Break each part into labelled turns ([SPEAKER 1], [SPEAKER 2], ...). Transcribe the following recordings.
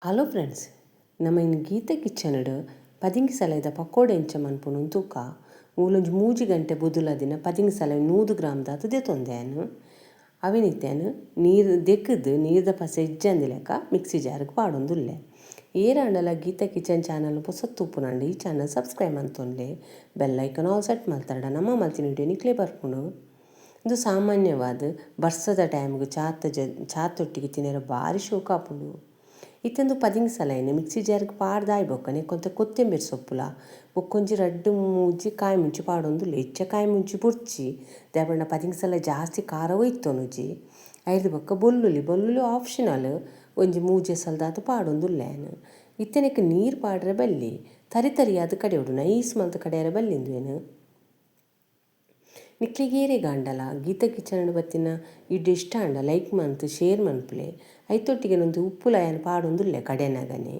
[SPEAKER 1] Hello friends, ನಮ್ಮ ಇನ್ Gita kitchen ಪದಿಂಗಿ ಸಲೈದ pakoda ಎಂಚ ಮನ್ಪುನು ತೂಕ. ಮೂಲೊಂಜಿ 3 ಗಂಟೆ ಬುದುಲ ದಿನ ಪದಿಂಗಿ ಸಲೈ 100 ಗ್ರಾಮ್ ದಾತು ದೆತೊಂದೇನು. ಅವಿನಿತ್ಯನು ನೀರು ದೆಕ್ಕದು ನೀರ್ದ ಪಸೆ ಇಜ್ಜಂದಿಲೆಕ ಮಿಕ್ಸಿ ಜಾರಿಗೆ ಪಾಡೊಂದುಲ್ಲೆ. ಏರಾಂಡಲ ಗೀತಾ ಕಿಚನ್ ಚಾನಲ್ ಪೊಸತ್ತುಪ್ಪುನಂಡ ಈ ಚಾನಲ್ ಸಬ್ಸ್ಕ್ರೈಬ್ ಮಂತೊನ್ಲೆ, ಬೆಲ್ ಐಕನ್ ಆಲ್ ಸೆಟ್ ಮಲ್ತಡ ನಮ್ಮ ಮಲ್ತಿನ ವಿಡಿಯೋ ನಿಕ್ಲೆ ಬರ್ಪುಂಡು. ಇದು ಸಾಮಾನ್ಯವಾದ ಬರ್ಸದ ಟೈಮ್ಗೆ ಚಾತೊಟ್ಟಿಗೆ ತಿನ್ನೆರ ಭಾರಿ ಶೋಕ ಆಪುಂಡು. ಇತ್ತೊಂದು ಪದಿಂಗ್ ಸಲೈನ್ ಮಿಕ್ಸಿ ಜಾರಿಗೆ ಪಾಡ್ದಾಯ್ ಬೊಕ್ಕನೆ ಕೊಂತ ಕೊತ್ತಂಬರಿ ಸೊಪ್ಪುಲ ಬೊಕ್ಕೊಂಜಿ ರಡ್ಡು ಮೂಜಿ ಕಾಯಿ ಮುಂಚಿ ಪಾಡೊಂದುಲ್ಲೆ. ಹೆಚ್ಚ ಕಾಯಿ ಮುಂಚಿ ಬೊರ್ಚಿ ದಾಯೆ ಪದಿಂಗ್ ಸಲ ಜಾಸ್ತಿ ಖಾರವೂ ಇತ್ತೊನುಜಿ. ಐದು ಬೊಕ್ಕ ಬೊಲ್ಲುಲಿ ಬೊಲ್ಲುಲಿ ಆಪ್ಷನಲ್ ಒಂಜಿ ಮೂಜಿ ಎಸಲ್ದಾತ್ ಪಾಡೊಂದುಲ್ಲೆ. ಇತ್ತನೆಕ್ ನೀರು ಪಾಡ್ರೆ ಬಲ್ಲಿ ತರಿ ತರಿಯಾದ ಕಡೆಯೋಡು ನೈಸ್ ಮಲ್ತ್ ಕಡೆಯರ ಬಲ್ಲಿಂದು. ನಿಕ್ಲೆಗೇರೆ ಗಾಂಡಲ ಗೀತಾ ಕಿಚನ್ ಬತ್ತಿನ ಇಡ್ಡು ಇಷ್ಟ ಅಂಡ ಲೈಕ್ ಮಂತ್ ಶೇರ್ ಮನ್ಪುಲೆ. ಐತೊಟ್ಟಿಗೆ ನೊಂದು ಉಪ್ಪುಲಯನ್ ಪಾಡೊಂದುಲ್ಲೆ ಕಡೆನಗನೆ.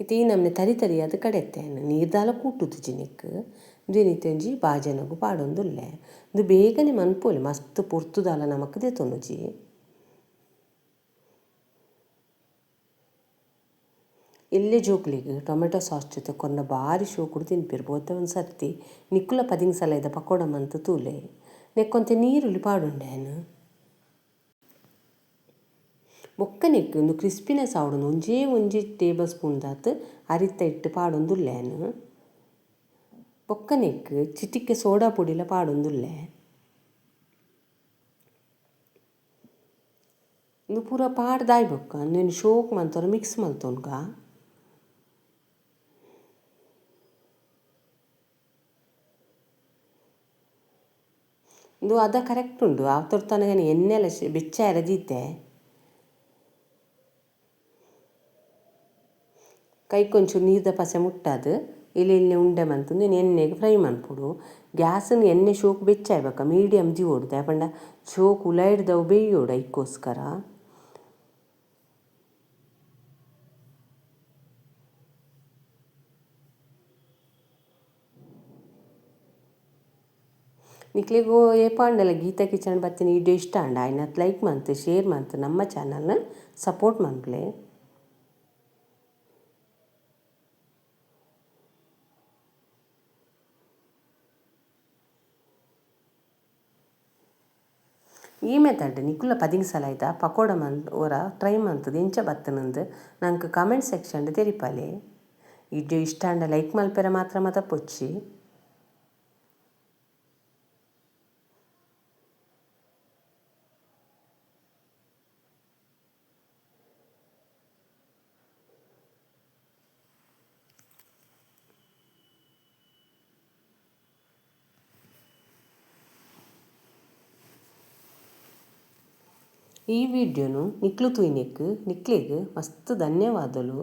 [SPEAKER 1] ಇತ್ತೆ ಈ ನಮ್ನೆ ತರಿ ತರಿಯಾದ ಕಡೆತ್ತೇನು ನೀರ್ದಾಲ ಕೂಟುದು ಜಿನಿಕ್ ಇಂದು ಒಂಜಿ ಬಾಜನಗು ಪಾಡೊಂದುಲ್ಲೆ. ಇಂದು ಬೇಗನೆ ಮನ್ಪೋಲಿ ಮಸ್ತ್ ಪೊರ್ತುದಾಲ ನಮಕ್ ದೆತೊನುಜಿ. ಎಲ್ಲೆ ಜೋಕ್ಲಿಗ್ ಟೊಮೆಟೊ ಸಾಸ್ ಜೊತೆ ಕೊರ್ನ ಬಾರಿ ಶೋಕುಡು ತಿನ್ಪೆರ್. ಬೋತ ಒಂದು ಸರ್ತಿ ನಿಕ್ಕುಲ ಪದಿಂಗ್ ಸಲೈದ ಪಕೋಡ ಮಂತ್ ತೂಲೆ. ನೆಕ್ಕೊಂತೆ ನೀರುಳ್ಳಿ ಪಾಡುಂಡೇನು. ಬೊಕ್ಕ ನೆಕ್ ಒಂದು ಕ್ರಿಸ್ಪಿನೆಸ್ ಆವೊಡು ಒಂಜೇ ಒಂಜಿ ಟೇಬಲ್ ಸ್ಪೂನ್ ದಾತ್ ಅರಿತ್ತ ಇಟ್ಟು ಪಾಡೊಂದುಲ್ಲೇನು. ಬೊಕ್ಕ ನೆಕ್ ಚಿಟಿಕೆ ಸೋಡಾ ಪೊಡಿಲ ಪಾಡೊಂದುಲ್ಲೆ. ಇಂದು ಪೂರ ಪಾಡ್ದಾಯ್ ಬೊಕ್ಕ ಇಂದೆನ್ ಶೋಕ್ ಮಂತೊರ ಮಿಕ್ಸ್ ಮಲ್ತೊನ್ಗ. ಇಂದು ಅದ ಕರೆಕ್ಟ್ ಉಂಡು ಆತೊರ್ತನಗನೆ ಎಣ್ಣೆಲ ಬೆಚ್ಚ ದೀತೆ. ಕೈಕೊಂಚೂರು ನೀರ್ದ ಪಸೆ ಮುಟ್ಟಾದು ಎಲೆ ಎಣ್ಣೆ ಉಂಡೆ ಮಂತುಂದು ಎಣ್ಣೆಗೆ ಫ್ರೈ ಮನ್ಪೊಡು. ಗ್ಯಾಸನ್ನು ಎಣ್ಣೆ ಶೋಕ್ ಬೆಚ್ಚ ಆಯ್ಬೇಕ ಮೀಡಿಯಮ್ ದಿವೊಡು ದಾಯೆ ಪಂಡ ಶೋಕ್ ಉಲೈಡ್ದವು ಬೇಯೋಡು ಐಕ್ಕೋಸ್ಕರ. ನಿಕ್ಲೆಗು ಏಪಾಂಡಲ ಗೀತಾ ಕಿಚನ್ ಬತ್ತಿನ ವಿಡಿಯೋ ಇಷ್ಟ ಅಂಡ ಆಯ್ನತ್ ಲೈಕ್ ಮಂತ್ ಶೇರ್ ಮಂತ್ ನಮ್ಮ ಚಾನಲ್ನ ಸಪೋರ್ಟ್ ಮನ್ಪುಲೆ. ಈ ಮೆಥಡ್ ನಿಕುಲ ಪದಿಂಗ್ ಸಲೈದ ಪಕೋಡ ಮನ್ ಒರ ಟ್ರೈ ಮಂತುದು ಎಂಚ ಬತ್ತನಂದು ನಂಗೆ ಕಾಮೆಂಟ್ ಸೆಕ್ಷನ್ ತೆರಿಪಾಲೆ. ವಿಡಿಯೋ ಇಷ್ಟ ಅಂಡ ಲೈಕ್ ಮಲ್ಪೆರೆ ಮಾತ್ರ ಮತ ಪೊಚ್ಚಿ. ಈ ವಿಡಿಯೋನು ನಿಕ್ಲು ತೂಯಿನೆಕ್ ನಿಕ್ಲೆಗ್ ಮಸ್ತ್ ಧನ್ಯವಾದಲು.